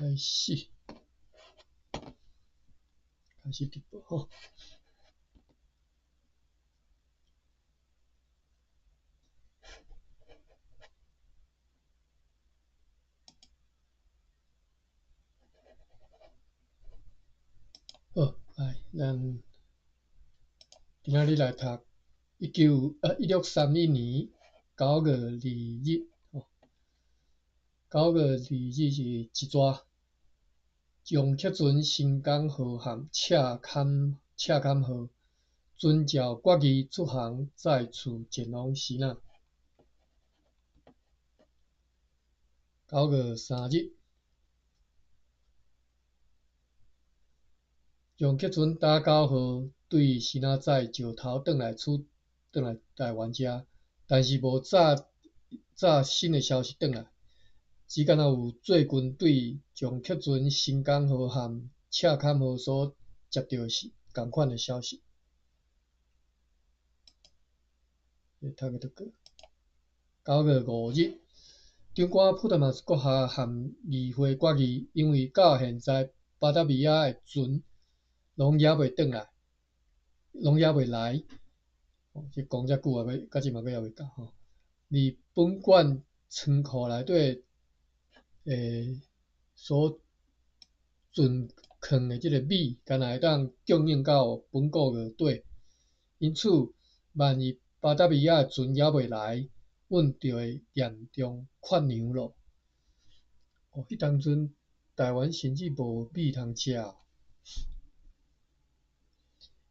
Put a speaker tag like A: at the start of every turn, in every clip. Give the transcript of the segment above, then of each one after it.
A: 開始，開始直播吼。好，來，咱今仔日來讀1631年9月2日吼。九月二日是一逝，楊克船新港號和赤崁號遵照決議出航，再次前往支那。9月3日，楊克船打狗號對支那載石頭轉來出轉來臺灣遮，但是無早早新的消息轉來。只敢若有最近對楊克船新港號和赤崁號所接著是仝款的消息。9月5日，長官普特馬斯閣下和議會決議，因為到現在巴達維亞的船攏猶未轉來，攏猶未來。這講遮久啊，閣到這嘛閣猶未到吼。而本館倉庫內底所存囥的這个米，敢若會當供應到本個月底。因此，萬一巴達維亞的船猶未來，阮就會嚴重缺糧囉。哦，彼當陣臺灣甚至無米通食。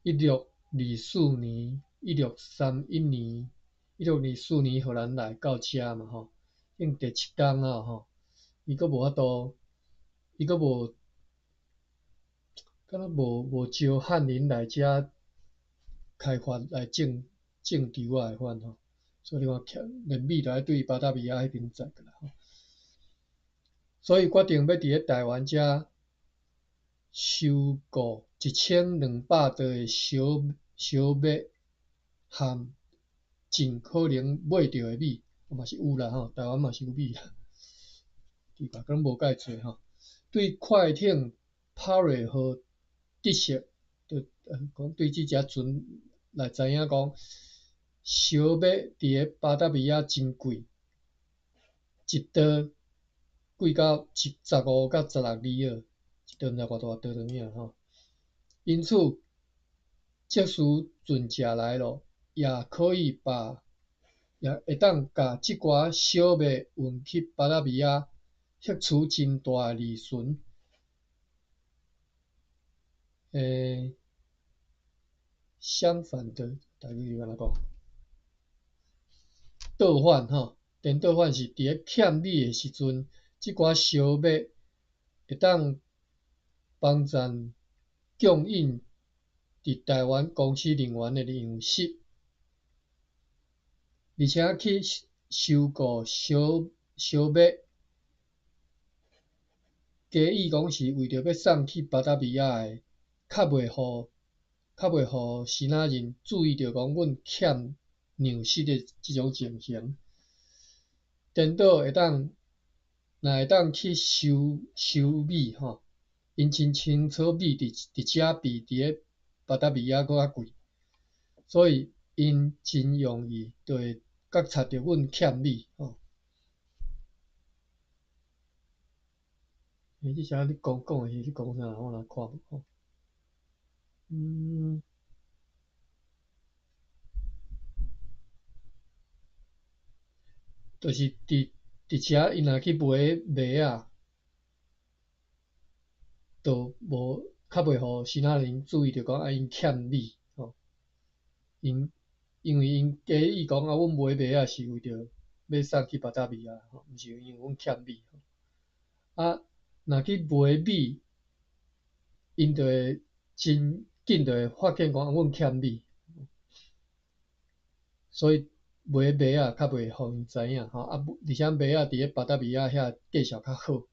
A: 1624年、1631年、1624年荷蘭來到遮嘛吼，已經第七工啊吼。伊閣無法度，伊閣無，敢若無招漢人來遮開發來種種稻仔的款吼，所以你看，連米都愛對巴達維亞彼邊載過來吼。所以決定欲佇咧臺灣遮收購1200袋的小小麥和盡可能買著的米，嘛是有啦吼，臺灣嘛是有米啦。奇怪，敢無介濟吼。對快艇帕瑞號得悉，就講對這隻船來知影講，小麥佇咧巴達維亞真貴，一袋貴到15到16里爾，一袋毋知偌大袋啥物啊吼。因此，即使船食來咯，也可以把也會當共這寡小麥運去巴達維亞。獲取真大的利潤。相反的，台語是按怎講？倒反吼，顛倒反是佇咧欠米的時陣，這寡小麥會當幫贊供應佇臺灣公司人員的糧食，而且去收購小小麥。假意講是為著欲送去巴達維亞的，較袂予支那人注意著講阮欠糧食的這種情形。顛倒會當，若會當去收收米吼，𪜶真清楚米佇遮比佇咧巴達維亞閣較貴，所以𪜶真容易就會覺察著阮欠米吼。這啥你講講的是咧講啥？我若看無吼。就是佇遮，𪜶若去買麥仔，就無較袂予支那人注意著講啊，𪜶欠米吼。因為𪜶假意講啊，阮買麥仔是為著欲送去巴達維亞吼，毋是因為阮欠米。啊，若去買米，𪜶就會真緊就會發現講阮欠米，所以買麥仔較袂予𪜶知影吼。啊，而且麥仔佇咧巴達維亞遐價數較好。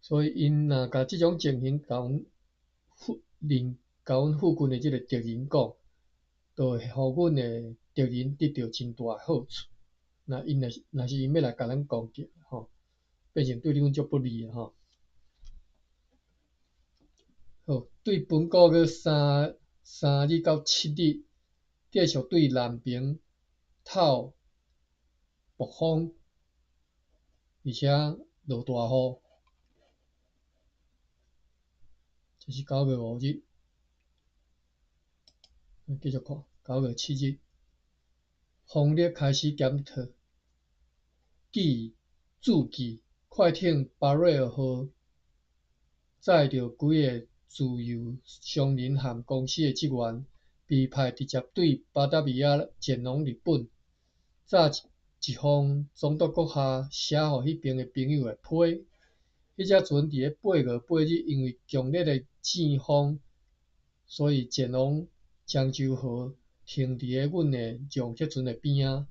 A: 所以𪜶若共這種情形共阮附近的這个敵人講，就會予阮的敵人得著真大的好處。若𪜶若是𪜶欲來共咱攻擊吼，變成對阮足不利的吼。好，對本個月3日到7日，繼續對南爿透暴風，而且落大雨。這是9月5日，繼續看9月7日，風力開始減退。記注記，快艇巴瑞爾號載著幾个自由商人和公司的職員，被派直接對巴達維亞前往日本，載一封總督閣下寫予彼爿的朋友的批。彼隻船佇咧8月8日因為強烈的陣風，所以前往漳州河停佇咧阮的讓客船的邊仔。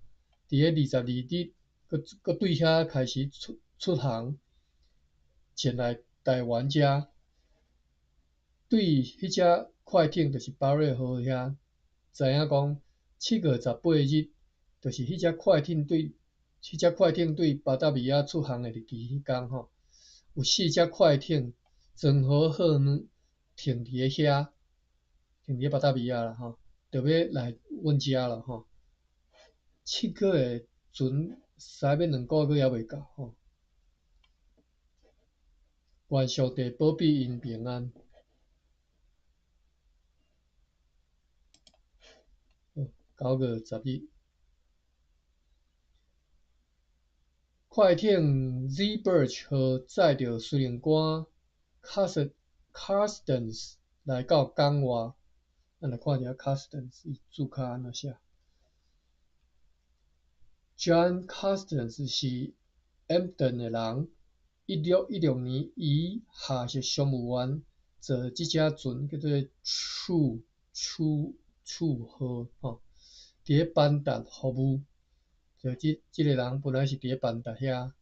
A: 佇咧22日，閣閣對遐開始出航，前來台灣遮。對彼隻快艇，就是巴瑞號遐，知影講7月18日，就是彼隻快艇對巴達維亞出航的日期彼工吼，有四隻快艇鄭和號呢停佇咧遐，停佇咧巴達維亞啦吼，就欲來阮遮啦吼。7月的船駛欲2個月猶未到吼。願上帝保庇𪜶平安。9月10日，快艇 Zeeburg 號載著司令官 Carstens 來到港外。咱來看一下 Carstens 伊註卡按怎寫。John Carstens 是 Emden 的人。1616年，伊下屬商務員坐這隻船叫做 True True True 號吼，佇咧班達服務。就這個人本來是佇咧班達遐，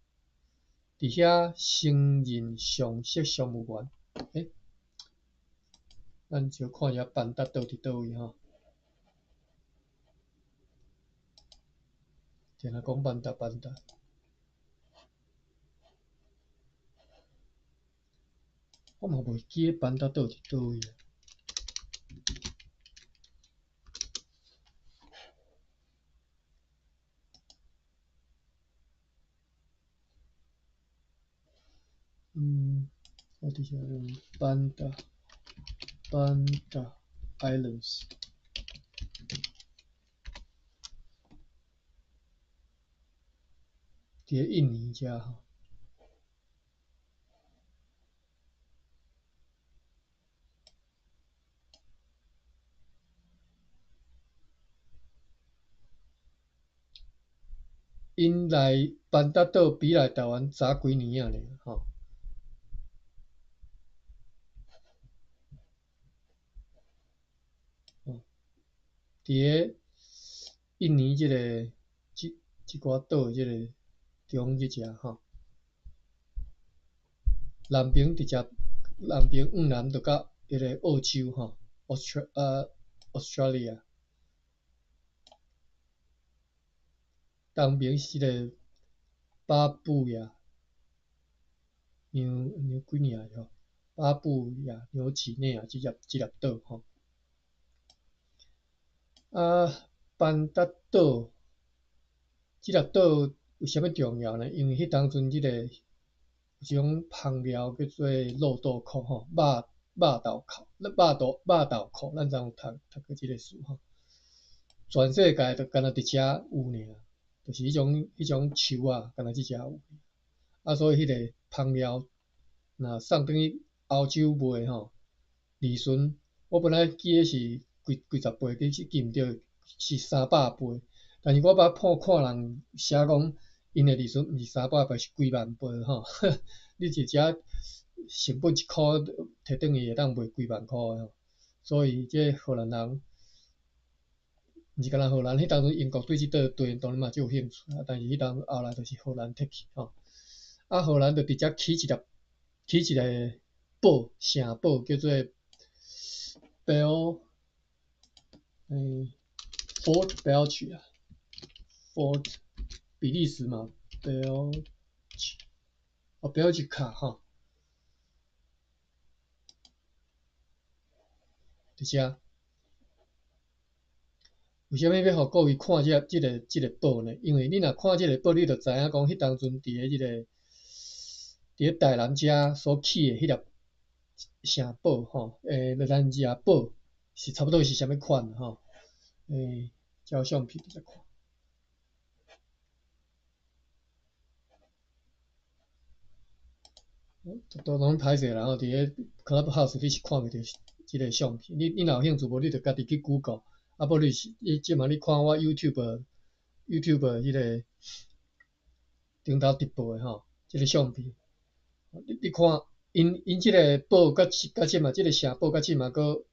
A: 佇遐升任上席商務員。欸，咱就看一下班達佗佇佗位吼。定定講班達班達，我嘛袂記得班達佗佇佗位啊。我直接用 Banda Banda Islands。佇咧印尼遮吼，𪜶來班達島比來台灣早幾年仔爾吼。佇咧印尼這個這寡島這個中這隻吼，南爿直接南爿往南就到彼个澳洲吼，Australia。東爿是這个巴布亞紐幾尼亞吼，巴布亞紐幾內亞這粒島吼。啊，班達島這粒島為啥物重要呢？因為彼當陣這个有一種芳療叫做肉豆蔻吼，肉豆蔻、肉豆蔻，咱昨有讀過這个詞吼。全世界就干焦佇遮有爾，就是彼種樹仔，干焦佇遮有。啊，所以彼个芳療若送轉去歐洲賣吼，利潤我本來記得是幾十倍，其實記毋著是300倍。但是我捌看人寫講，𪜶的利潤毋是300倍，是幾萬倍吼。你一隻成本1箍提轉去會當賣幾萬箍的吼。所以這荷蘭人，毋是干焦荷蘭，彼當陣英國對這塊地當然嘛足有興趣啊。但是彼當後來就是荷蘭摕去吼。啊，荷蘭就直接起一个堡，城堡叫做標， Fort Belgica，Fort 比利時嘛，Belg 哦 Belgica 吼，佇遮。為啥物欲予各位看這個堡呢？因為你若看這个堡，你就知影講，彼當陣佇咧台南遮所起的彼粒城堡吼，熱蘭遮堡是差不多是啥物款吼？照相片來看。都攏歹勢啦吼，佇咧 Clubhouse 你是看袂著這个相片。你若有興趣無，你就家己去 Google。啊，無你是你這馬你看我 YouTube 彼个頂頭直播的吼，這个相片，你看，𪜶這个堡佮這馬這个城堡佮這馬閣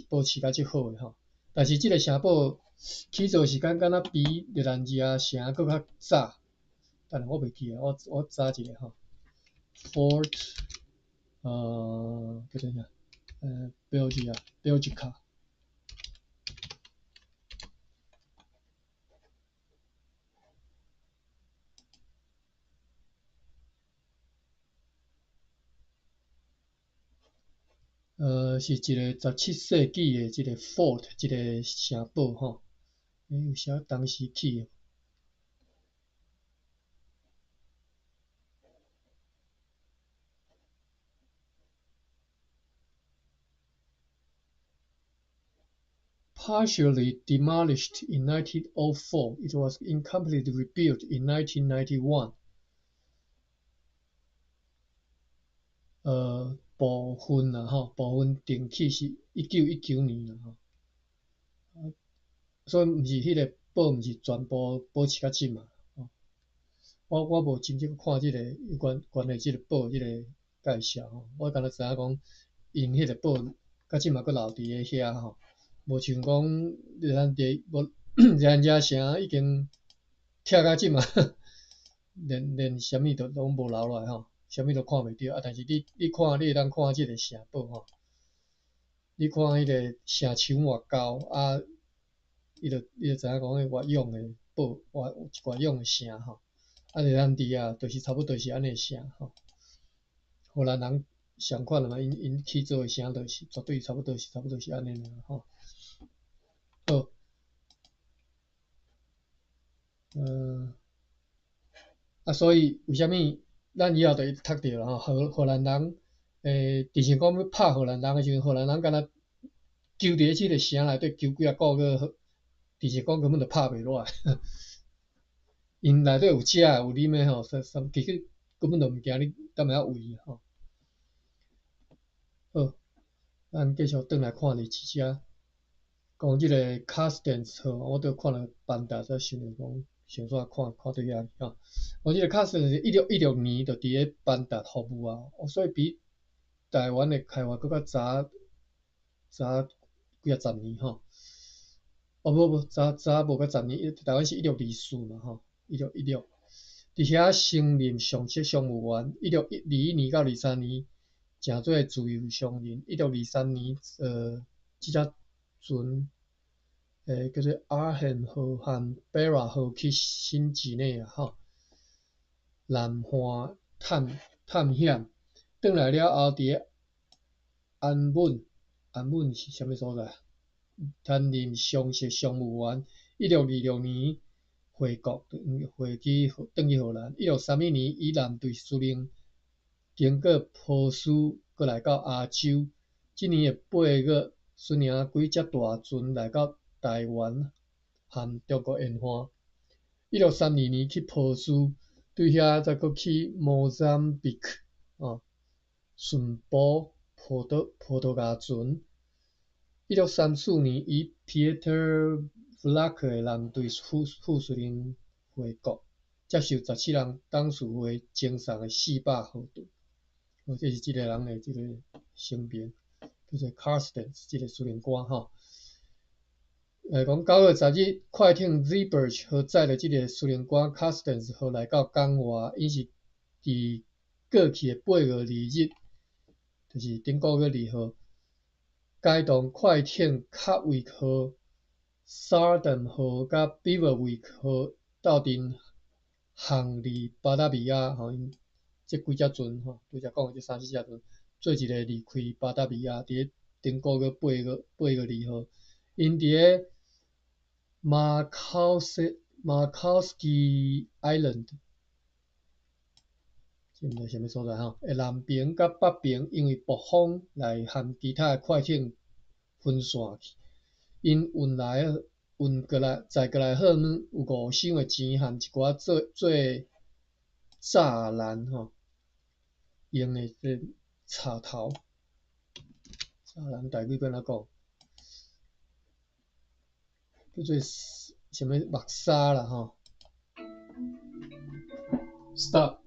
A: 保持甲這好的吼。但是這个城堡起造時間敢若比熱蘭遮城閣較早。等下我袂記啊，我查一下吼。Fort，叫做啥？Belgica，Belgica。是一个17世紀的一个 fort，一个城堡吼。有寫當時起的。Partially demolished in 1904, it was incompletely rebuilt in 1991. 部分啦吼，部分重起是1919年啦吼。所以毋是彼个堡，毋是全部保持甲這嘛。我無真正看這个有關於這个堡這个介紹吼，我敢若知影講，𪜶彼个堡甲這嘛閣留佇咧遐吼，無像講咱佇無咱遮城已經拆甲這嘛，連啥物都攏無留落來吼，啥物都看袂著啊。但是你看，你會當看這个城堡吼，你看彼个城牆偌高啊，你就知影講，偌勇的堡，偌勇的城吼。啊，熱蘭地亞就是差不多是按呢城吼。荷蘭人相款嘛，𪜶起造的城就是絕對差不多是按呢爾吼。好，啊，所以為啥物咱以後就會讀著啦吼？荷蘭人，直情講欲拍荷蘭人的時陣，荷蘭人敢若勼佇咧這个城內底勼幾仔個月，直情講根本就拍袂落來。𪜶內底有食的有啉的吼，啥啥其實根本就毋驚你踮遐圍吼。好，咱繼續轉來看佇這遮，講這个 Carstensz 號，我拄看著班達才想著講，先煞看看佇遐吼。講這个 Carstensz 1616年就佇咧班達服務啊，所以比台灣的開發閣較早早幾仔十年吼。哦無無，早早無到十年，台灣是1624嘛吼，1616。佇遐升任上級商務員，1621年到23年，成做自由商人。1623年，這隻船，叫做阿賢號和貝拉號去新幾內亞吼，南岸探險，轉來了後，佇咧安穩，安穩是啥物所在？擔任上席商務員。1626年回國，回去轉去荷蘭。1631年，以艦隊司令經過波斯，閣來到亞洲。這年的8月，巡營幾隻大船來到台灣和中國沿岸。1632年去波斯，對遐再閣去莫桑比克，順步葡萄牙船。1634年，以 Pieter Vlak 的艦隊副司令回國，接受17人董事會贈送的400豪盾。這是這个人的這个聲明，叫做 Carstensz 這个司令官吼。講9月10日，快艇 Zeeburg 號載著這个司令官 Carstensz 號來到港外，𪜶是佇過去的8月2日，就是頂個月2號，該動快艇卡維號 Saardam 號佮 Beverwijk 號鬥陣航離巴達維亞吼，𪜶這幾隻船吼，拄才講的這三四隻船，做一个離開巴達維亞，佇咧頂個月8月2號，𪜶佇咧 Markowski Island，這毋知啥物所在吼，的南爿佮北爿因為暴風來和其他的快艇分散去，𪜶運來運過來載過來貨物有五箱的錢和一寡做做柵欄吼，用的這個插頭，柵欄台語欲按怎講？叫做啥物木柵啦吼。Stop。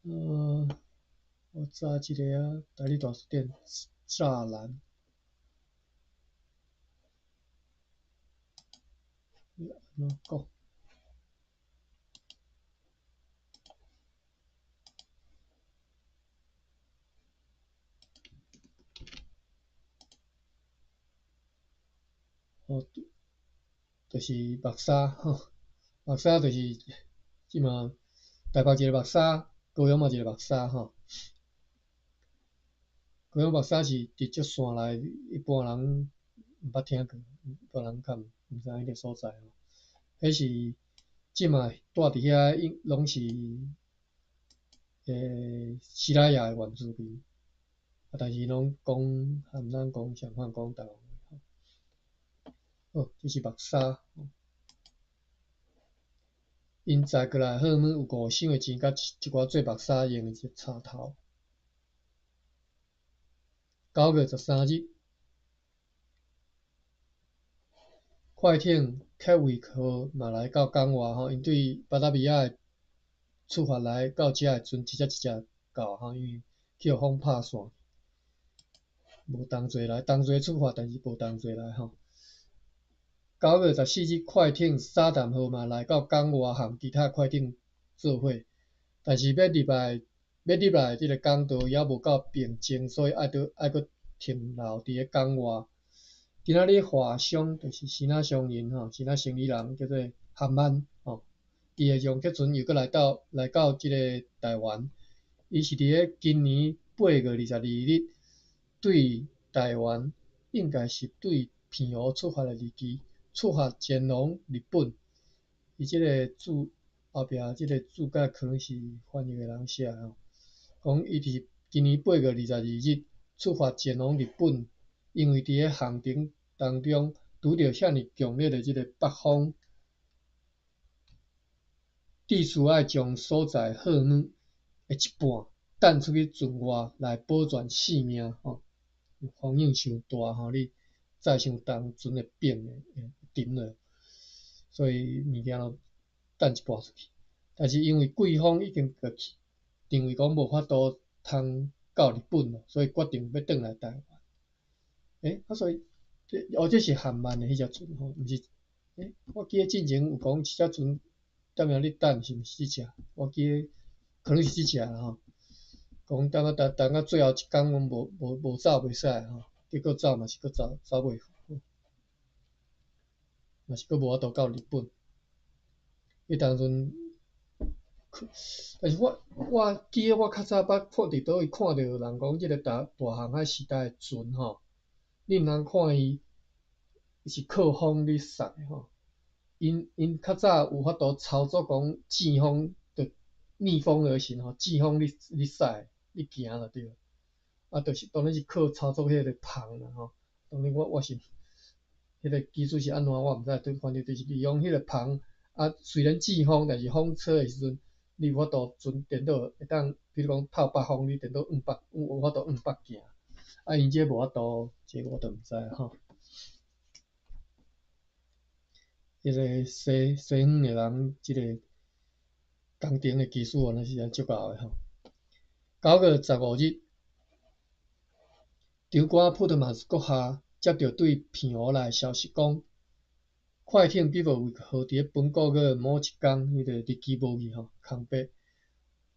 A: 我查一下啊，台語大辭典，柵欄。按怎講？哦，就是木柵吼，木柵就是這馬台北一个木柵，高雄嘛一个木柵吼。高雄木柵是佇足山內，一般人毋捌聽過，一般人較毋知彼个所在吼。彼是這馬住佇遐應攏是西拉雅的原住民，啊，但是攏講和咱講相款，講台灣話。好，這是木柵。𪜶載過來貨物有五箱的錢，佮一寡做木柵用的插頭。9月13日，快艇 Katwijk 號嘛來到港外吼，𪜶對巴達維亞的出發來到遮的船，一隻一隻到吼，因為去予風拍散，無同齊來，同齊出發，但是無同齊來吼。9月14日，快艇沙淡號嘛來到港外，和其他快艇做伙，但是欲入來欲入來這个港道猶無夠平靜，所以愛佇愛閣停留佇咧港外。今仔日華商就是支那商人吼，支那生理人叫做韓曼吼，伊的楊克船又閣來到這个台灣，伊是佇咧今年8月22日對台灣，應該是對澎湖出發的日期。出發前往日本，伊這个注後壁這个注解可能是翻譯的人寫的吼，講伊佇今年8月22日出發前往日本，因為佇咧航程當中拄著遐爾強烈的這个北風，必須愛將所載貨物的一半擲出去船外來保全性命吼。風湧傷大吼，你載傷重，船會變的，會沉落，所以物件攏擲一半出去。但是因為季風已經過去，認為講無法度通到日本咯，所以決定欲轉來台灣。啊，所以這哦，這是韓曼的彼隻船吼，毋是？我記得進前有講一隻船踮遐咧等，是毋是這隻？我記得可能是這隻啦吼。講等啊等等到最後一工攏無走袂使吼，結果走嘛是閣走走袂赴，嘛是閣無法度到日本。彼當陣，但是我記得我較早捌看佇佗位看著人講，這个大航海時代的船吼，你毋通看伊是靠風咧駛的吼，𪜶較早有法度操作講正風，就逆風而行吼，正風咧駛，咧行就對。啊，就是當然是靠操作彼個帆啦吼。當然我是彼个技術是按怎我毋知，對，反正就是利用彼個帆。啊，雖然正風，但是風吹的時陣，你有法度船顛倒會當，比如講透北風，你顛倒往北，有法度往北行。啊，𪜶這無法度，這個我就毋知吼。這个西方的人，這個工程的技術原來是足𠢕的吼。9月15日，長官普特馬斯閣下接著對澎湖來的消息講，快艇比無維號佇咧本個月某一工，彼个日期無去吼，空白，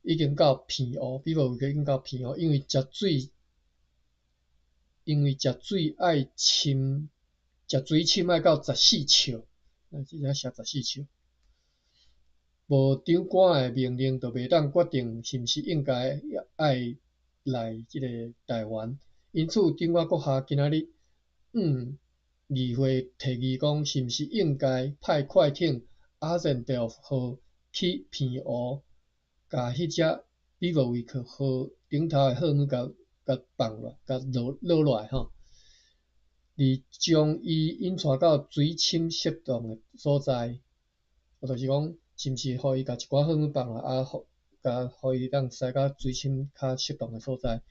A: 已經到澎湖，比無維號已經到澎湖，因為食水因為食水愛深，食水深愛到十四尺，啊，這遮寫十四尺。無長官的命令，就袂當決定是毋是應該愛來這个台灣。因此，長官閣下今仔日議會提議講，是毋是應該派快艇阿森道夫號去澎湖，共彼隻比伯維克號頂頭的貨物共共放落，共落落落來吼，而將伊引帶到水深適當的所在，就是講，是毋是予伊共一寡貨物放落，啊，予共予伊當駛到水深較適當的所在，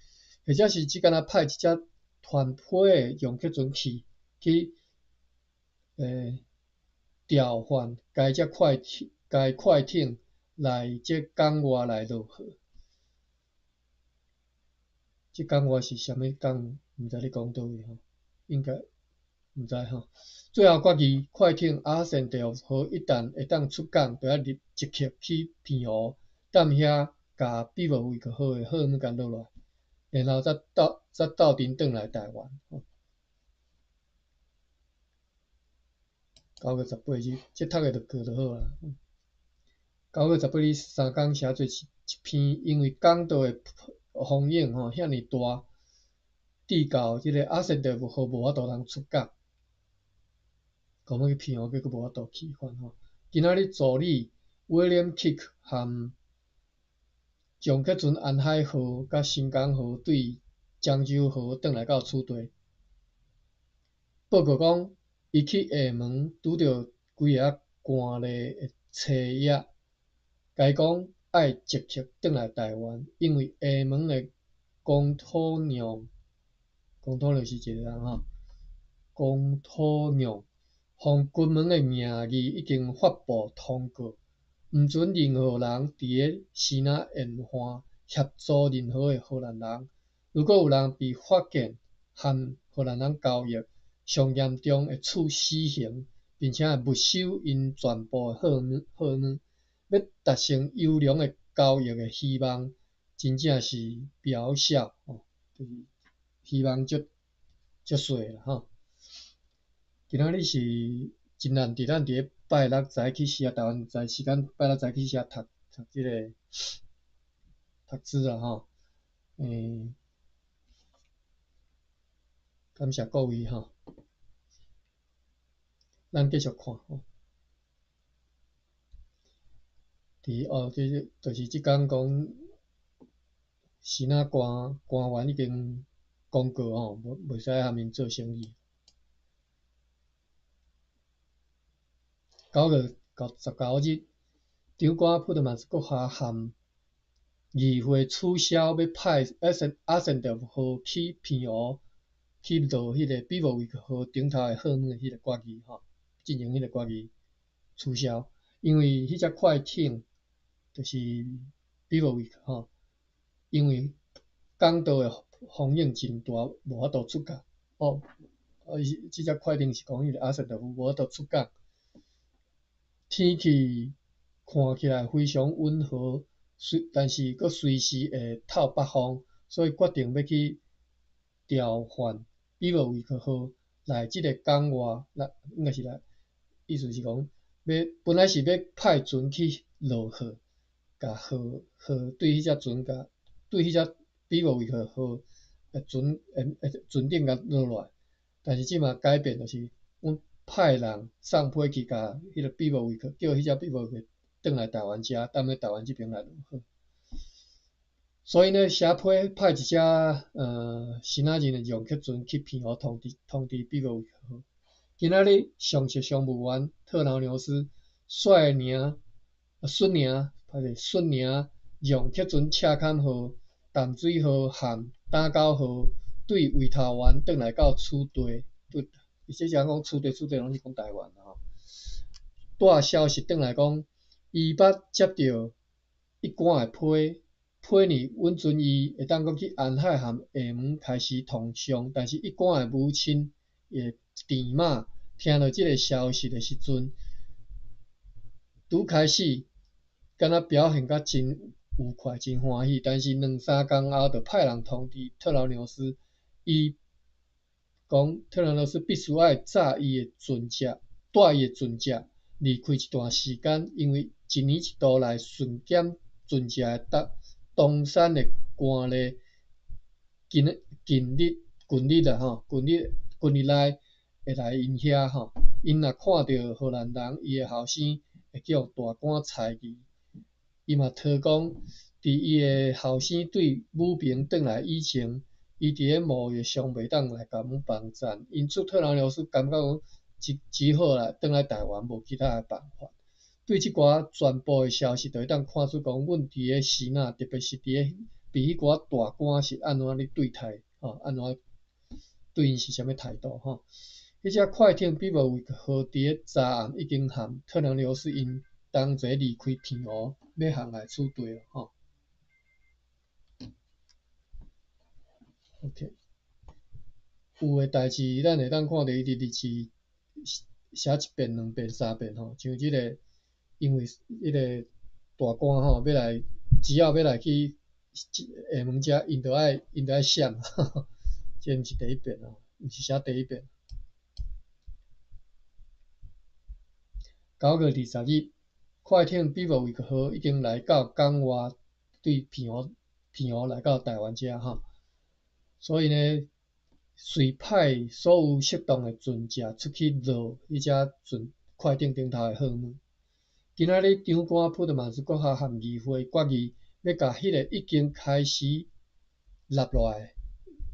A: 或者是只干焦派一隻團批的楊克船去去，調換該隻快艇，該快艇來這港外來落貨。這港外是啥物港？毋知咧講佗位吼，應該毋知吼。最後決議，快艇阿森道夫號一旦會當出港，就愛立即刻去澎湖，踮遐共比伯維克號的貨物共落來，然後才鬥才鬥陣轉來台灣。9月18日，這讀的就過就好啊。9月18日三工寫做一一篇，因為港道的風湧吼遐爾大，致到這个阿森道夫號無法度通出港，講欲去澎湖，結果無法度去款吼。今仔日助理 William Kick 和楊克船安海號佮新港號對漳州號轉來到此地，報告講，伊去廈門拄著幾个仔官吏的催約，共伊講愛即刻轉來台灣，因為廈門的公土娘，公土娘是一个人吼，公土娘奉金門的名義已經發布通告，毋准任何人佇咧支那沿岸協助任何的荷蘭人。如果有人被發現和荷蘭人交易，上嚴重會處死刑，並且會沒收𪜶全部的貨物。貨物欲達成優良的交易的希望，真正是渺小，吼，就是希望足足細啦，吼。今仔日是真難得，咱佇咧拜六早起時啊，台灣在時間拜六早起時啊，讀讀這个讀書啦，吼。感謝各位吼，咱繼續看吼。佇哦，這就是這工講，支那官官員已經公告吼，無袂使和𪜶做生意。9月19日，長官普特曼斯閣下函議會取消欲派阿森道夫號去澎湖去落彼个比伯維克號頂頭的貨物的彼个決議吼，進行彼个決議取消，因為彼隻快艇就是比伯維克吼，因為港道的風湧真大，無法度出港。哦，啊，伊這隻快艇是講彼个阿森道夫無法度出港。天氣看起來非常溫和，隨但是閣隨時會透北風，所以決定欲去調換比伯維克號來這个港外，來應該是來，意思是講，欲本來是欲派船去落貨，共貨貨對彼隻船共對彼隻比伯維克號的船的船頂共落落來，但是這馬改變就是，阮派人送批去共彼个比伯維克，叫彼隻比伯維克轉來台灣遮，踮咧台灣這邊來落貨。所以呢，寫批派一隻支那人的楊克船去澎湖通知通知比伯維克號。今仔日上級商務員特勞牛斯率領率領歹勢率領楊克船赤崁號、淡水號和打狗號對圍頭灣轉來到此地。對，伊這只講此地，此地攏是講台灣啦吼。帶消息轉來講，伊捌接著一官的批，批呢允准伊會當閣去安海和廈門開始通商，但是一官的母親的鄭媽聽著這个消息的時陣，拄開始敢若表現甲真愉快、真歡喜，但是兩三工後，就派人通知特勞牛斯，伊講特蘭羅斯必須愛載伊的船隻，帶伊的船隻離開一段時間，因為一年一度來巡檢船隻的東山的慣例，近日啦吼，近日來會來𪜶遐吼，𪜶若看著荷蘭人，伊的後生會去予大官猜疑。伊嘛託講，佇伊的後生對武平轉來以前，伊佇咧貿易上袂當來共阮幫贊，因此特蘭羅斯感覺講只好來轉來台灣，無其他的辦法。對這寡全部的消息，就會當看出講，阮佇咧支那，特別是佇咧被彼寡大官是按怎咧對待，吼，按怎對𪜶是啥物態度，吼。彼隻快艇比無維號佇咧昨暗已經和特蘭羅斯𪜶同齊離開澎湖，欲航來此地吼。OK，有的代誌，咱會當看著伊佇日誌寫一遍、兩遍、三遍吼，像這个，因為彼个大官吼，欲來，只要欲來去廈門遮，𪜶就愛閃，這毋是第一遍哦，毋是寫第一遍。9月20日，快艇比無維克號已經來到港外，對澎湖來到台灣遮吼，所以呢，隨派所有適當的船隻出去撈彼隻船快艇頂頭的貨物。今仔日長官普特曼斯閣下和議會決議，欲共彼个已經開始立落來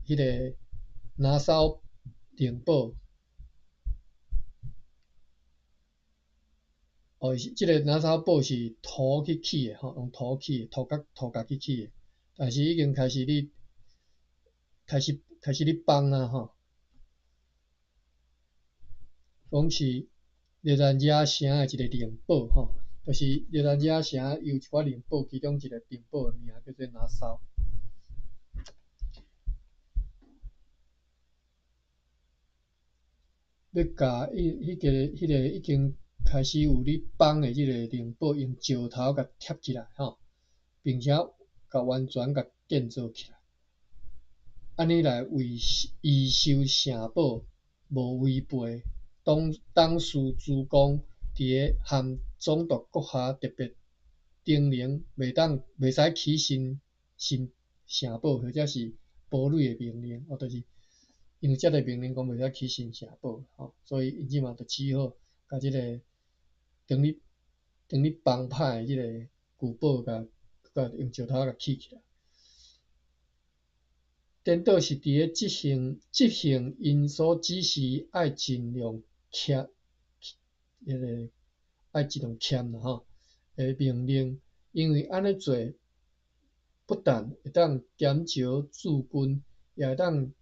A: 彼个拿騷靈堡。哦，這个拿騷堡是土去起的吼，用土起的，土角去起的，但是已經開始咧崩啊吼。講是熱蘭遮城的一个靈堡吼，就是熱蘭遮城有一寡靈堡，其中一个靈堡的名叫做拿騷。欲共彼个已經開始有咧崩的這个靈堡，用石頭共貼起來吼，並且共完全共建造起來，按呢來為維修城堡無違背董事主公佇咧和總督閣下特別叮嚀，袂使起新城堡，或者是堡壘的命令，哦，就是因為這个命令講袂使起新城堡，吼，所以𪜶這馬就只好共這个當咧崩歹的這个舊堡，共用石頭共起起來。顛倒是佇咧執行𪜶所指示愛盡量儉，彼个愛盡量儉啦吼的命令，因為按呢做，不但會當減少駐軍，也會當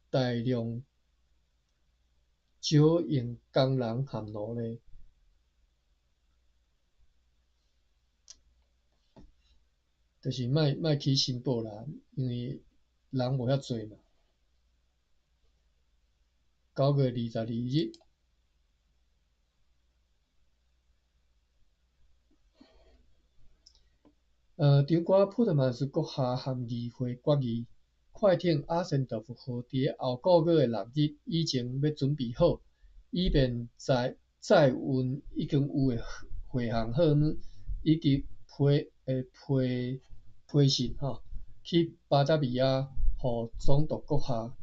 A: 大量招用工人和奴隸。就是莫起新堡啦，因為人無遐濟嘛。9月22日，長官普特曼斯閣下和議會決議，快艇阿森道夫號佇咧後個月的6日以前欲準備好，以便載運已經有的貨項貨物，以及批信吼，去巴達維亞予總督閣下。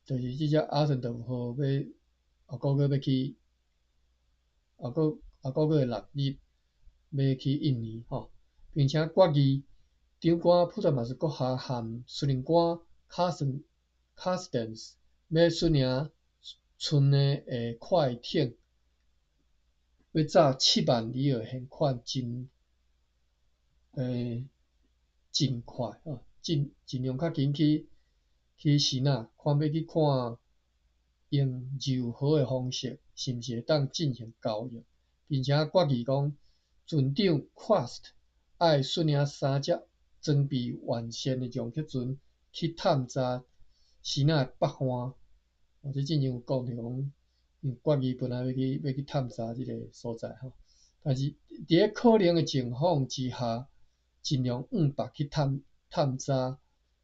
A: 就是這隻阿森道夫號欲後個月欲去，後個月6日欲去印尼吼，並且決議長官普特曼斯閣下和司令官卡斯登斯欲率領村的快艇，欲紮7萬里爾現款盡快吼，盡量較緊去支那，看欲去看用柔和的方式，是毋是會當進行交易，並且決議講，船長 Quast 愛率領三隻裝備完善的撞擊船去探查支那的北岸。哦，這之前有講著講，𪜶決議本來欲去探查這个所在吼，但是佇咧可能的情況之下，盡量往北去探查。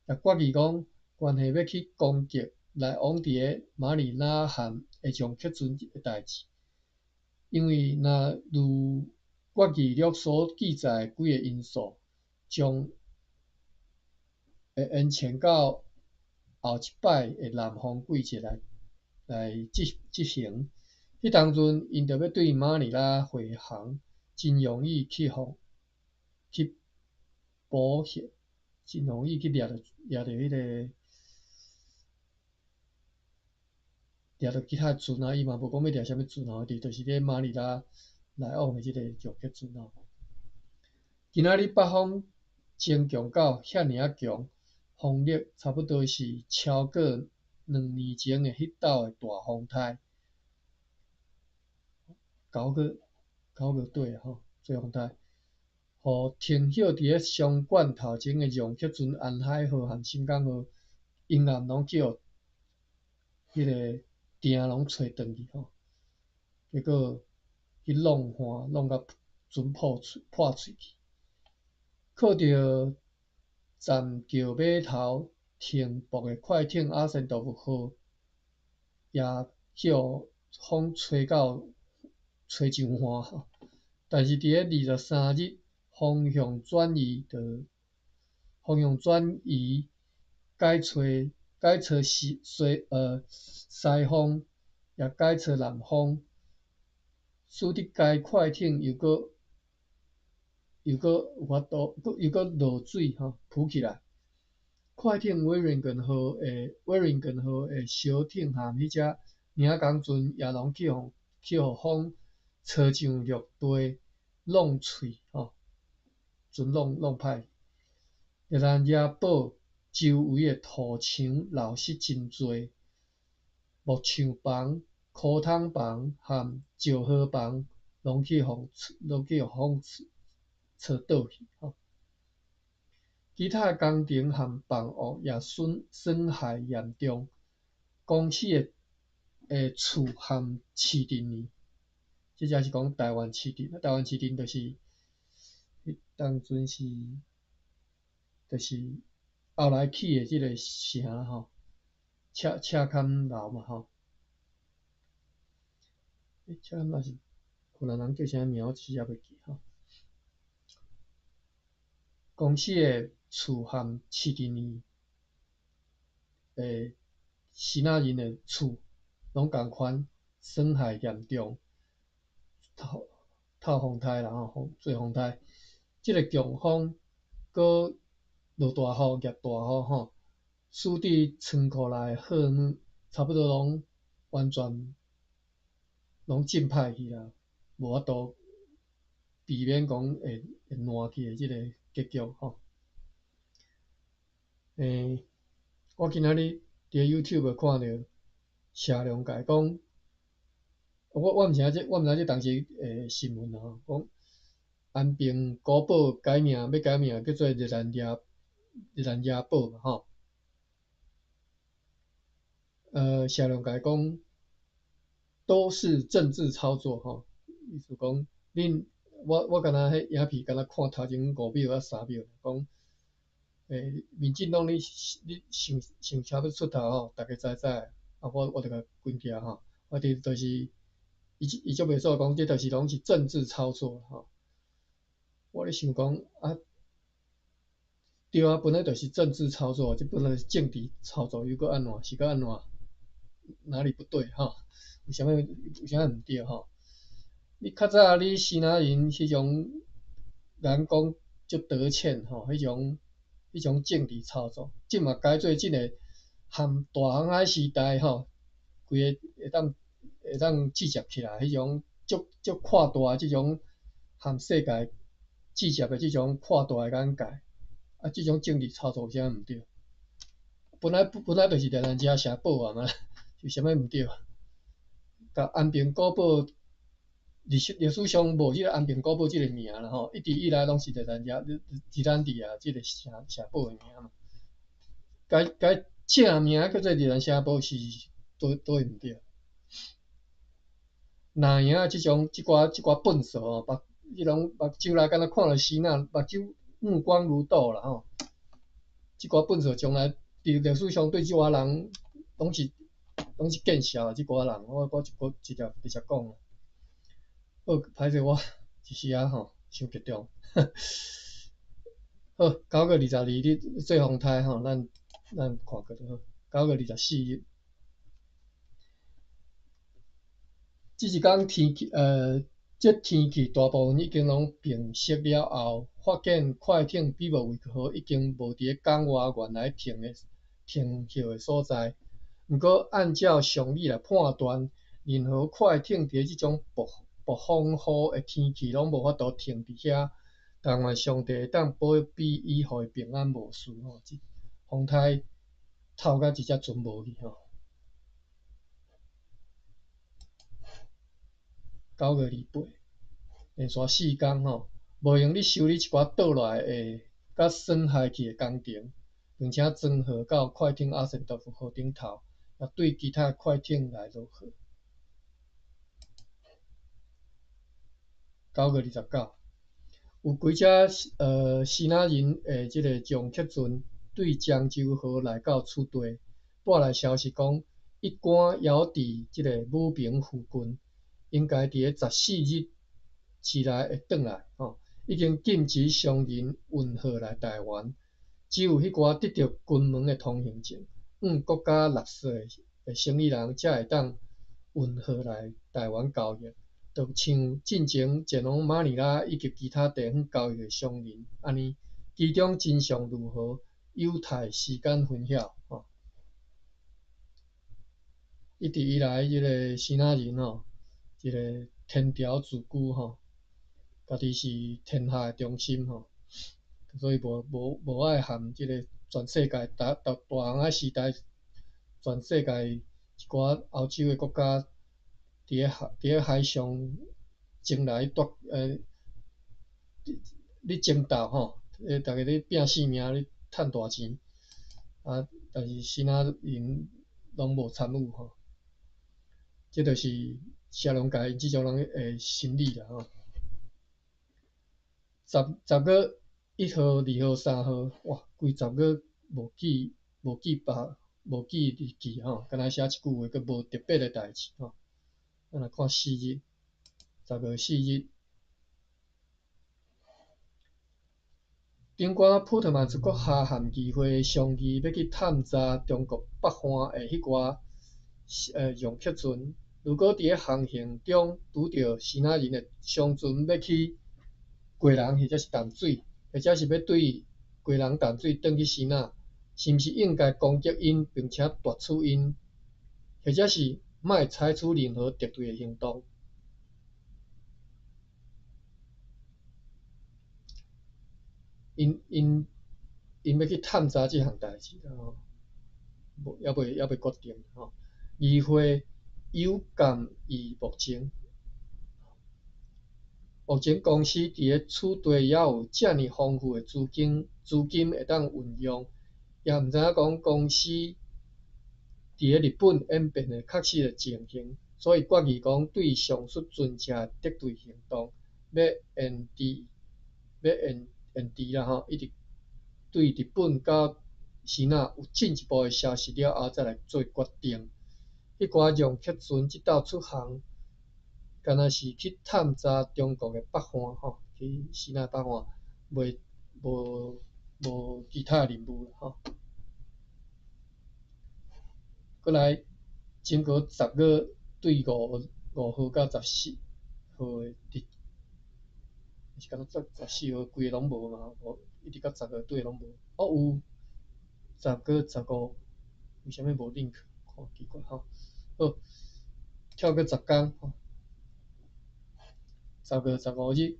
A: 也決議講，關係欲去攻擊來往佇个馬尼拉和的上客船的代誌，因為若如決議錄所記載的幾个因素，將會延前到後一擺的南風季節來執行。彼當陣，𪜶著欲對馬尼拉迴航，真容易去予去捕獲，真容易去掠著掠著彼个掠著其他船啊！伊嘛無講欲掠啥物船吼，就是咧馬尼拉來往的這个上客船吼。今仔日北風增強到遐爾仔強，風力差不多是超過2年前的彼晝的大風颱。9個9個對吼，做風颱，予停歇佇咧商館頭前的上客船安海號和新港號，永暗攏去予彼个碇攏吹斷去吼，結果彼浪岸弄甲船破碎破碎去，靠著棧橋碼頭停泊的快艇阿仙多夫號，也去予風吹到吹上岸吼，但是佇咧23日方向轉移，就方向轉移，改吹改吹西西西風，也改吹南風，使得該快艇又閣又閣有法度，閣又閣落水吼，浮起來。快艇威靈頓號的威靈頓號的小艇和彼隻領港船也攏去予風吹上陸地，弄碎吼，船弄弄歹。熱蘭遮堡周圍的土牆流失真濟，木匠房、箍桶房和石膏房攏去予風吹倒去吼。其他的工程和房屋也損害嚴重，公司的厝和市鎮呢，這只是講台灣市鎮，台灣市鎮就是彼當陣是，就是後來起的這个城吼，赤赤崁樓嘛吼。赤崁樓是荷蘭人叫啥名？我一時猶袂記吼。公司的厝和市鎮呢，支那人的厝攏仝款損害嚴重，透透風颱啦吼，做風颱，這个強風閣落大雨、夾大雨吼，使得倉庫內的貨物差不多攏完全攏浸歹去啦，無法度避免講會爛去的這个結局吼。我今仔日佇 YouTube 看著謝龍介講，我毋知這當時的新聞吼，講安平古堡改名，欲改名叫做熱蘭遮堡嘛吼。謝龍介講都是政治操作吼，意思講恁我敢若彼影片敢若看頭前5秒抑3秒，講民進黨你想想啥欲出頭吼，逐家知知，啊我就共關起來吼，我佇就是伊足袂爽講，這就是攏是政治操作吼。我咧想講啊，對啊，本來就是政治操作，這本來是政治操作，又閣按怎？是閣按怎？哪裡不對吼？有啥物毋對吼？你較早你支那人彼種眼光足得淺吼，彼種政治操作，這嘛改做這个含大航海時代吼，規个會當聚集起來，彼種足足闊大的這種含世界聚集的這種闊大的眼界，啊，這種政治操作有啥毋對？本來就是熱蘭遮城堡啊嘛，有啥物毋對？共安平古堡歷史上無這个安平古堡這个名啦吼，一直以來攏是熱蘭遮熱蘭地亞這个城堡的名嘛。改正名叫做熱蘭城堡是佗佗位毋對？哪樣這種這寡笨手吼，彼種目睭內敢若看著死仔，目睭目光如豆啦吼。這寡糞埽將來佇歷史上對這寡人攏是見笑，這寡人，我一個直接直接講。好，歹勢我一時仔吼，傷激動。好，9月22日做風颱吼，咱看過就好。9月24日，這一工天氣，這天氣大部分已經攏平息了後，發現快艇比莫維克號已經無佇咧港外原來停靠的所在。毋過，按照常理來判斷，任何快艇佇咧這種暴風雨的天氣攏無法度停佇遐。但願上帝會當保庇伊，予伊平安無事吼。這風颱透甲一隻船無去吼。9月28，連續四工吼，無閒咧修理一寡倒落來的佮損害去的工程，並且裝貨到快艇阿仙多夫號頂頭，也對其他快艇來落貨。9月29。有幾隻支那人的這个將客船對漳州河來到此地，帶來消息講，一竿猶佇這个武平附近，應該佇咧14日之內會轉來吼。已經禁止商人運貨來台灣，只有彼寡得著金門的通行證，按國家納稅的生意人才會當運貨來台灣交易。就像進前前往馬尼拉以及其他地方交易的商人按呢，其中真相如何，有待時間分曉。吼，一直以來，這个支那人吼，這个天朝自居吼，家己是天下的中心吼，所以無愛和這个全世界大大航海時代，全世界一寡歐洲的國家。佇咧海上爭來奪，咧爭鬥吼，逐家咧拼性命咧趁大錢，啊，但是支那人攏無參與吼，這就是社論界𪜶這種人的心理啦吼。10月1號、2號、3號，哇，規十月無記日期吼，敢若寫一句話，閣無特別的代誌吼。咱來看四日，10月4日，頂關普特曼出國下和議會商議，欲去探查中國北岸的彼寡讓客船。如果佇咧航行中拄著支那人的商船欲去基隆或者是淡水，或者是欲對基隆淡水轉去支那，是毋是應該攻擊𪜶，並且奪取𪜶，或者是莫採取任何敵對的行動？𪜶欲去探查這項代誌啦吼，無猶未決定吼。議會有鑑於目前，目前公司佇咧此地猶有遮爾豐富的資金會當運用，也毋知影講公司佇咧日本演變的確實的情形，所以決議講對上述船隻的敵對行動欲延遲啦吼，一直對日本佮支那有進一步的消息了後，才來做決定。彼寡讓客船這道出航，敢若是去探查中國的北岸吼，去支那北岸，袂無其他的任務啦吼。閣來，經過十月對五號到14號的日，是敢若14號規个攏無嘛？無，一直到十月底攏無。哦，有10月15，為啥物無 link？看奇怪吼。好，跳過十工吼。10月15日，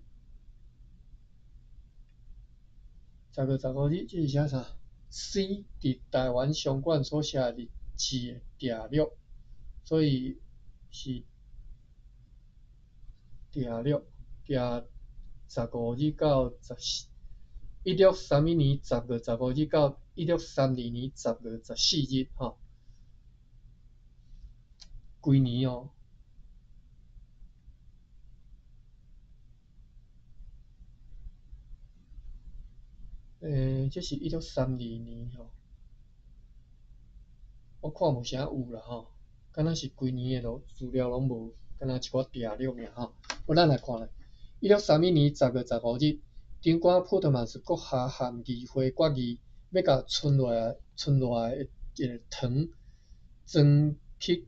A: 十月十五日，這是寫啥？C 佇臺灣商館所寫的日誌的訂閱，所以是訂閱訂十五日到十四，1631年10月15日到1632年10月14日，吼，規年哦。這是1632年吼，我看無啥有啦吼，敢若是規年的資料攏無，敢若一寡定量爾吼。好，咱來看咧，1631年10月15日，長官普特曼斯閣下和議會決議，欲共賰落來的一个糖裝去，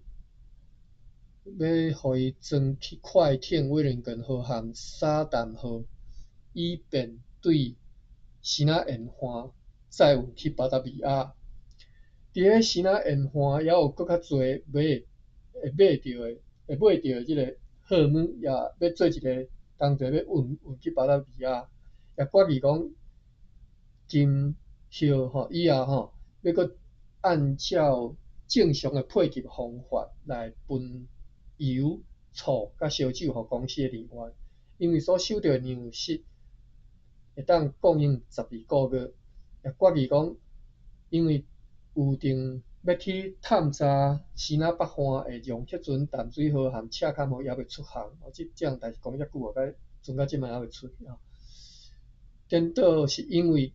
A: 欲予伊裝去快艇威靈頓號和沙淡號，以便對支那沿岸載運去巴達維亞。佇咧支那沿岸，猶有閣較濟買會買著的、會買著的這个貨物，也欲做一个工作，欲運運去巴達維亞。也決議講，今後吼以後吼，欲閣按照正常的配給方法來分油、醋佮燒酒予公司的人員，因為所收著的糧食會當供應12個月。也決議講，因為預定欲去探查支那北岸的楊克船淡水號和赤崁號猶未出航，這這項代誌講遮久啊，船到這擺猶未出去吼。顛倒是因為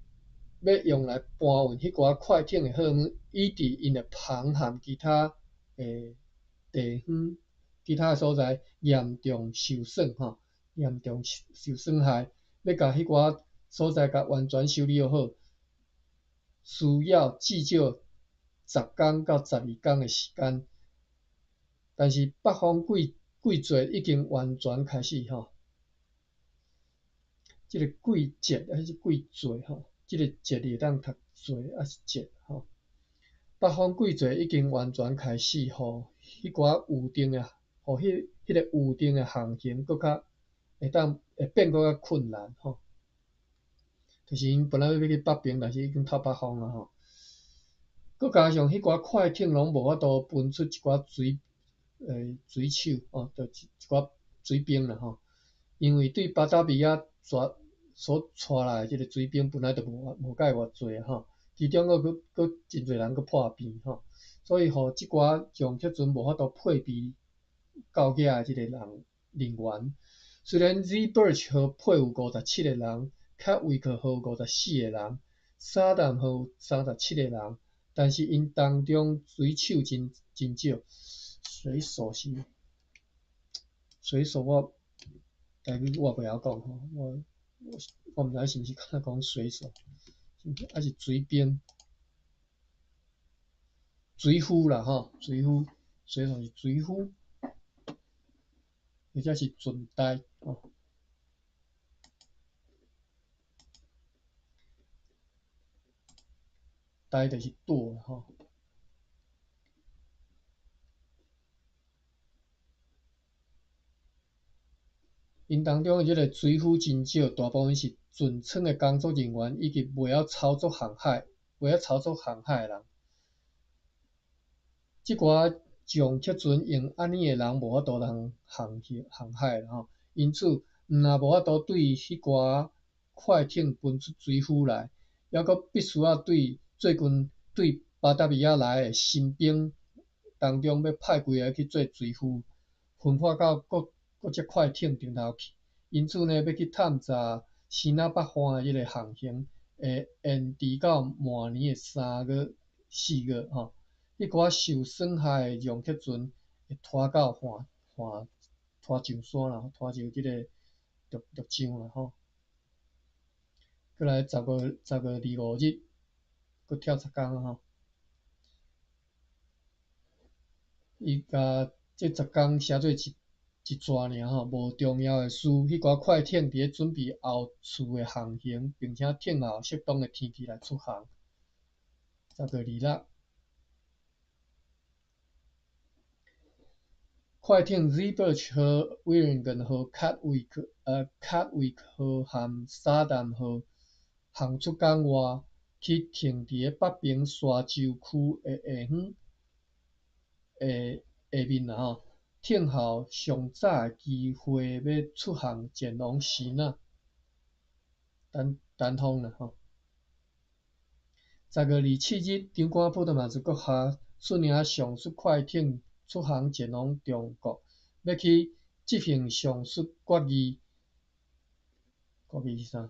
A: 欲用來搬運彼寡快艇的貨物，以致𪜶的帆和其他的地方、其他的所在嚴重受損吼，嚴重受損害，欲共彼寡所在共完全修理好，需要至少10工到12工的時間。但是北方季季節已經完全開始吼，這个季節抑是季節吼，這个節會當讀節抑是節吼。北方季節已經完全開始，予彼寡預定的，予彼彼个預定的航行閣較會當會變閣較困難吼。就是𪜶本來欲去北爿，但是已經透北風啊吼。閣加上彼寡快艇攏無法度分出一寡水水手哦，就一一寡水兵啦吼。因為對巴達維亞帶所帶來的這个水兵本來就無無蓋偌濟吼，其中閣閣閣真濟人閣破病吼，所以予這寡楊克船無法度配備夠額的這个人人員。雖然 Zeebrugge 號配有57個人，卡維克號54個人，沙淡號37個人，但是𪜶當中水手真真少。水手是水手我台語我袂曉講吼，我我毋知是毋是敢若講水手，抑是水兵、水夫啦吼，水夫，水手是水夫，或者是船台吼。台就是舵啦吼。𪜶當中的這个水夫真少，大部分是船廠的工作人員，以及袂曉操作航海、袂曉操作航海的人。這寡將客船用按呢的人無法度通航行航海啦吼，因此毋若無法度對彼寡快艇分出水夫來，猶閣必須愛對最近對巴達維亞來的新兵當中，欲派幾个去做水夫，分發到各各隻快艇頂頭去。因此呢，欲去探查支那北岸的這个航行，會延遲到明年的3月、4月吼。彼寡受損害的楊克船會拖到岸岸拖上山啦，拖上這个陸陸上啦吼。過來10月25日，閣跳10工吼。伊共這十工寫做一一逝爾吼，無重要的事。彼寡快艇佇咧準備後次的航行，並且等候適當的天氣來出航。10月26，快艇 Zeebrugge 號、威靈頓號、卡維克號和沙淡號航出港外，去停佇咧北爿沙洲區的下方下下面啦吼，等候上早的機會欲出航前往支那，等等風啦吼。10月27日，長官普特曼斯閣下率領上述快艇出航前往中國，欲去執行上述決議。決議是啥？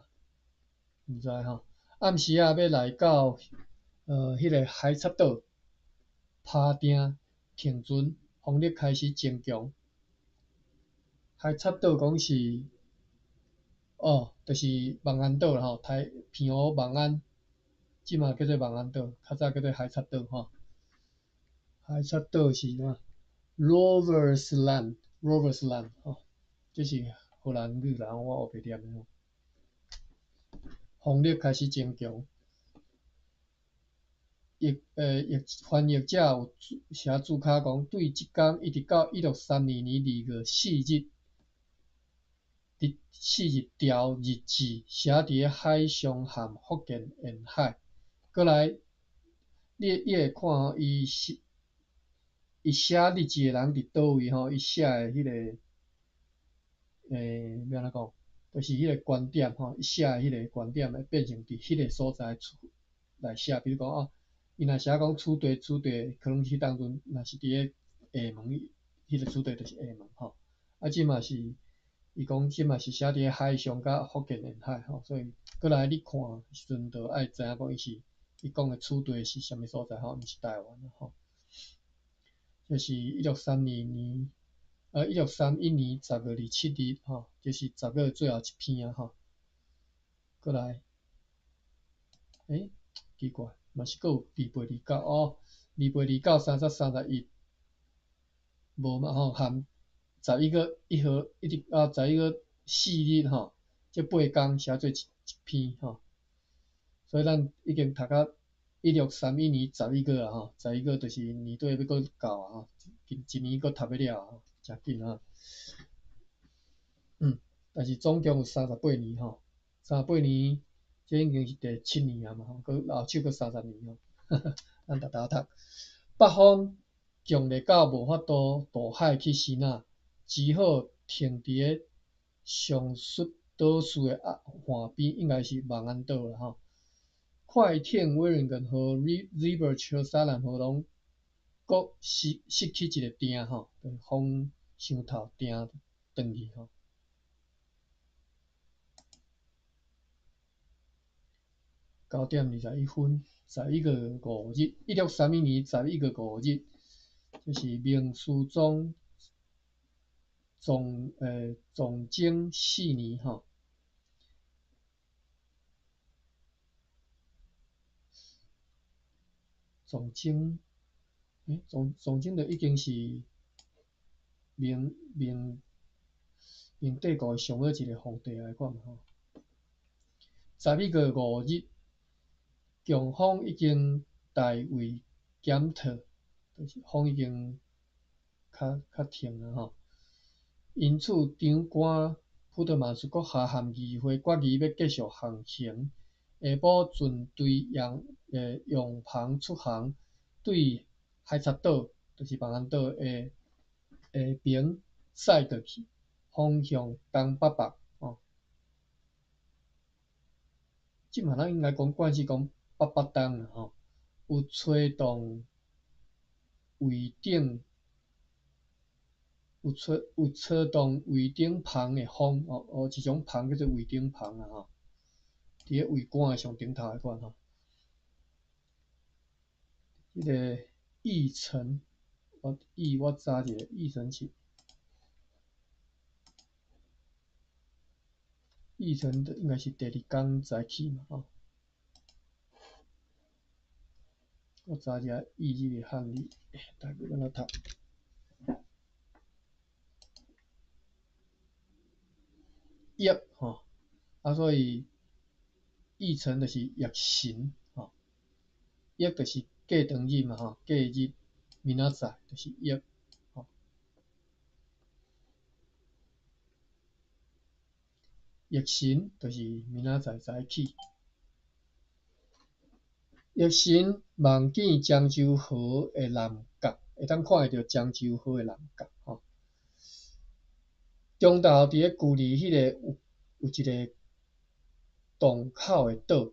A: 毋知吼。暗時仔欲來到彼个海賊島，拍碇停船，風力開始增強。海賊島講是，哦，就是望安島啦吼，台澎湖望安，這馬叫做望安島，較早叫做海賊島吼。海賊島是啥？Roversland，Roversland 吼，這是荷蘭語啦，我烏白念的吼。風力開始增強，譯翻譯者有寫註腳講，對這工一直到1632年2月4日，佇四日條日誌寫佇咧海上和福建沿海。閣來，你會看吼，伊是伊寫日誌的人佇佗位吼，伊寫的彼个，欲按怎講？就是彼个觀點吼，伊寫的彼个觀點會變成佇彼个所在出來寫。比如講哦，伊若寫講此地此地，可能彼當陣若是佇咧廈門，彼个此地就是廈門吼。啊，這嘛是伊講這嘛是寫佇咧海上佮福建沿海吼，所以閣來你看時陣，就愛知影講伊是伊講的此地是啥物所在吼，毋是台灣吼。這是1632年，1631年10月27日吼，這是十月最後一篇啊吼。閣來，奇怪，嘛是閣有28、29哦，28、29、30、31，無嘛吼，含11月1號一直到11月4日吼，這八工寫做一篇吼。所以咱已經讀到1631年11月啊吼，十一月就是年底欲閣到啊吼，一年閣讀欲了啊，誠緊啊。但是總共有三十八年吼，三十八年，這已經是第七年啊嘛吼，閣後手閣三十年吼，咱逐逐讀。北風強烈到無法度渡海去支那，只好停佇咧上述島嶼的岸邊，應該是望安島啦吼。快艇威靈頓號、River 車沙蘭號攏閣失去一个碇吼，風傷透碇斷去吼。9點21分，11月5日，1631年11月5日，這是明思宗崇禎四年吼。崇禎，崇禎就已經是明帝國上尾一个皇帝來講吼。11月5日，強風已經大為減退，就是風已經較停啊吼。因此，長官普特曼斯閣下和議會決議欲繼續航行。下晡船隊用帆出航，對海賊島，就是望安島的下爿駛過去，方向東北北吼。這馬咱應該講慣勢講北北東啦吼。有吹動桅頂，有吹動桅頂帆的風哦，哦，一種帆叫做桅頂帆啊吼。佇咧桅杆的上頂頭彼款吼，彼个奕晨，我查一下，奕晨是，奕晨應該是第二工早起嘛吼。我查一下奕這個漢字，大家按怎讀？奕吼，啊所以。奕晨就是奕神吼，奕就是過長日嘛吼，過日明仔載就是奕吼。奕神就是明仔載早起。奕神望見漳州河的南角，會當看會著漳州河的南角吼。中晝佇咧舊里彼個有一个洞口的島，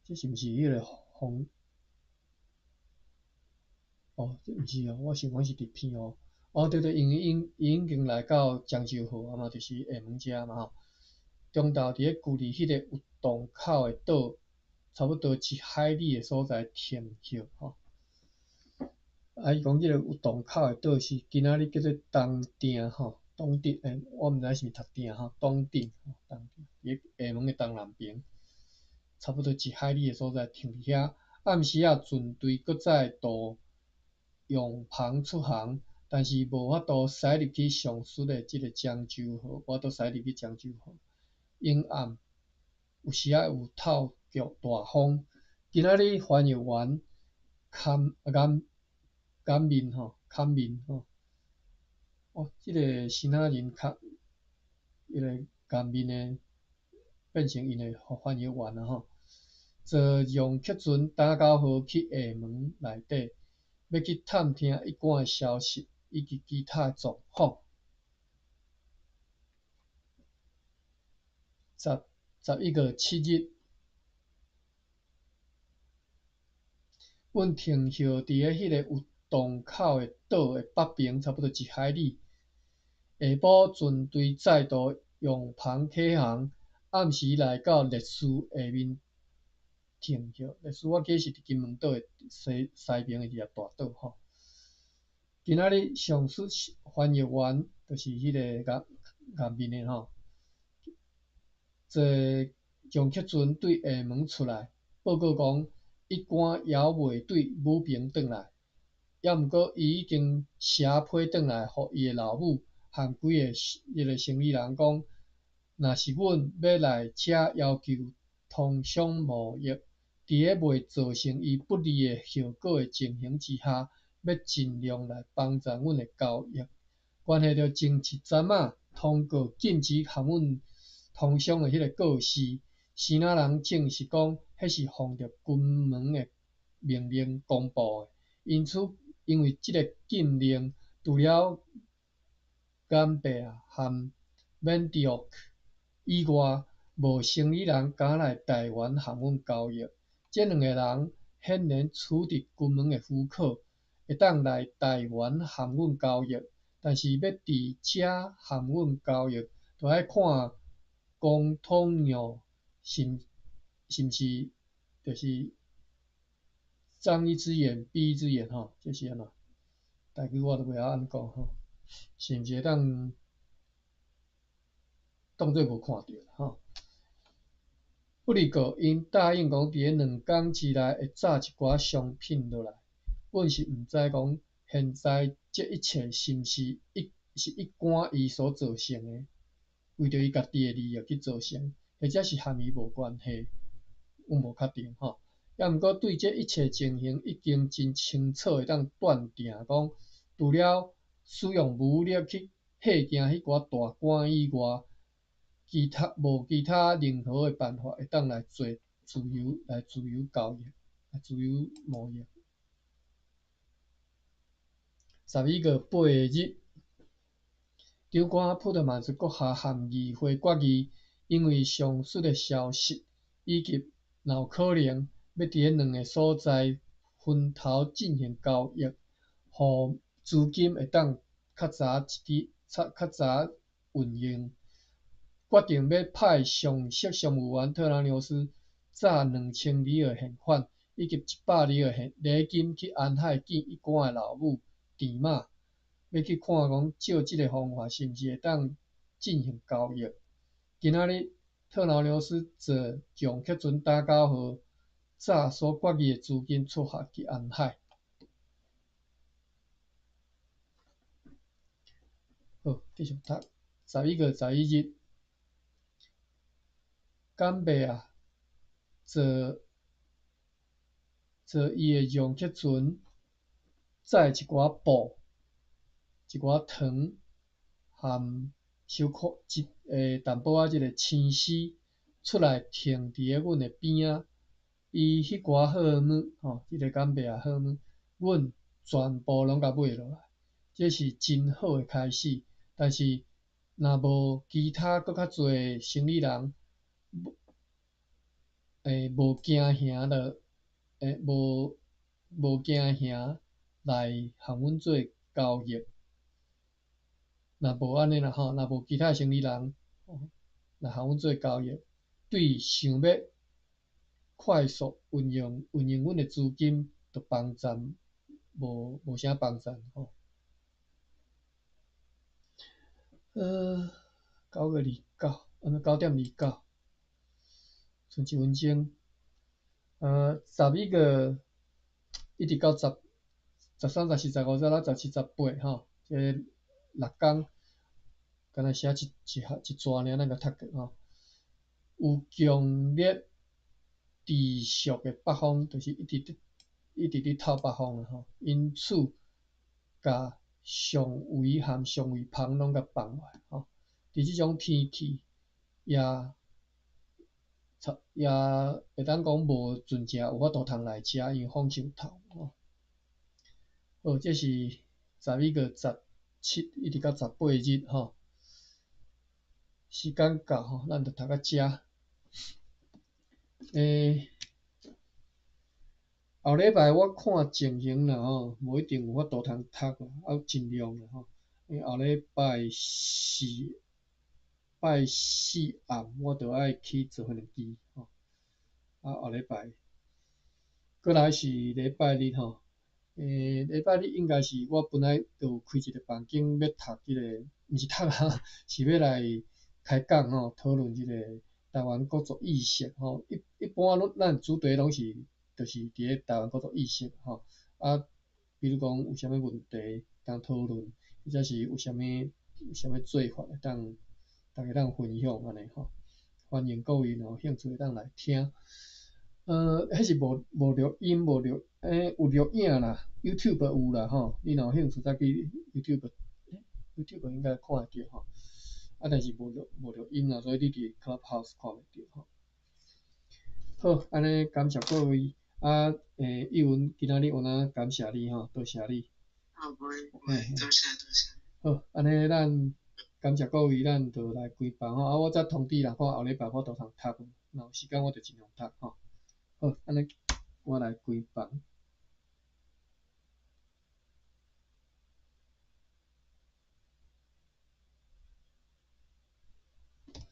A: 這是毋是彼個風？哦，這毋是哦，我想講是佇澎湖。哦，對對，因為伊已經來到漳州河啊嘛，就是廈門遮嘛吼。中晝佇咧舊里彼個有洞口的島，差不多一海里的所在停歇吼。啊，伊講這个有洞口的島是今仔日叫做東碇吼，東鎮欸，我毋知是毋是讀碇吼，東鎮，東鎮，佇廈門的東南邊，差不多一海里的所在停佇遐。暗時仔船隊閣再度用帆出航，但是無法度駛入去上述的這个漳州河，無法度駛入去漳州河。陰暗，有時仔有透強大風。今仔日翻譯員坎岩岩面吼，坎面吼，哦，這个支那人較，彼个岩面的變成𪜶的翻譯員啊吼。坐楊克船打狗號去廈門內底，欲去探聽一關的消息以及其他狀況。11月7日，阮停歇佇咧彼个有洞口的島的北邊，差不多一海里。下晡船隊再度用帆啟航，暗時來到烈士下面停歇。烈士我記是佇金門島的西邊的一個大島吼。今仔日上述翻譯員就是彼個岩岩面的吼，坐楊克船對廈門出來報告講，一官猶未對武平轉來，猶毋過伊已經寫批轉來，予伊的老母和幾個彼个生理人講，若是阮欲來遮要求通商貿易，佇咧袂造成伊不利的後果的情形之下，欲盡量來幫助阮的交易。關係著前一陣仔通過禁止和阮通商的彼个告示，支那人證實講，彼是奉著金門的命令公布的。因此，因為這个禁令，除了甘伯和免迪沃以外，無生理人敢來台灣和阮交易。這兩個人顯然取得金門的許可，會當來台灣和阮交易。但是欲佇遮和阮交易，就愛看公統鳥是毋是，就是張一隻眼閉一隻眼吼，這是按怎？台語我都袂曉按講吼，是毋是會當當做無看著吼？不離過，𪜶答應講佇咧2工之內會載一寡商品落來。阮是毋知講現在這一切是毋是一官伊所造成的，為著伊家己的利益去造成，或者是和伊無關係，阮無確定吼。猶毋過對這一切情形已經真清楚會當斷定講，除了使用武力去嚇驚彼寡大官以外，其他無其他任何的辦法會當來做自由來自由交易，來自由貿易。12月8日，長官普特曼斯閣下和議會決議，因為上述的消息，以及若有可能欲佇咧兩个所在分頭進行交易，予資金會當較早一啲，較早運用，決定欲派上席商務員特拉牛斯載2000里的現款，以及100里的現禮金去安海見一官的老母田媽，欲去看講照這个方法是毋是會當進行交易。今仔日特勞牛斯坐楊克船打狗號，載所決議的資金出發去安海。好，繼續讀。11月11日，甘伯啊，坐伊的楊克船，載一寡布、一寡糖，含小可一淡薄仔這个青絲出來停佇咧阮的邊仔。伊彼寡好物吼，這个甘伯啊好物，阮全部攏共買落來，這是真好的開始。但是若無其他閣較濟生理人，無驚嚇的，無驚嚇來和阮做交易。若無按呢啦吼，若無其他生理人來和阮做交易，對想欲快速運用阮的資金，就幫贊無啥幫贊吼。9月29，9.29，賰一分鐘。11月一直到十、十三、十四、十五、十六、十七、十八吼，這六工，敢若寫一一一逝爾，咱共讀過吼。有強烈持續的北風，就是一直佇透北風啦吼，因此，共上圍和上圍帆攏共放落來吼。佇這種天氣，也會當講無船隻有法度通來遮，因為風傷透吼。好，這是11月17一直到18日吼。時間到吼，咱就讀到遮。後禮拜我看情形啦吼，無一定有法度通讀啦，盡量啦吼。因為後禮拜四拜四暗我著愛去坐飛機吼。後禮拜，過來是禮拜日吼。禮拜日應該是我本來就有開一個房間欲讀這個，毋是讀啊，是欲來開講吼，討論這個台灣國族意識吼。一般攏咱主題攏是，就是佇咧台灣國族意識吼。比如講有啥物問題通討論，或者是有啥物做法會當逐家當分享按呢吼。歡迎各位若有興趣會當來聽。彼是無錄音，無錄，有錄影啦，YouTube 有啦吼。你若有興趣，再去 YouTube，YouTube 應該看會著吼。但是無錄音啦，所以你佇 Clubhouse 看袂著吼。好，按呢感謝各位。逸文今仔日有哪感謝你吼，多謝你。
B: 好，無會，無會，多謝多謝。
A: 好，按呢咱感謝各位，咱就來關房吼。我再通知啦，看後禮拜我都通讀，若有時間我就盡量讀吼。好，按呢我來關房。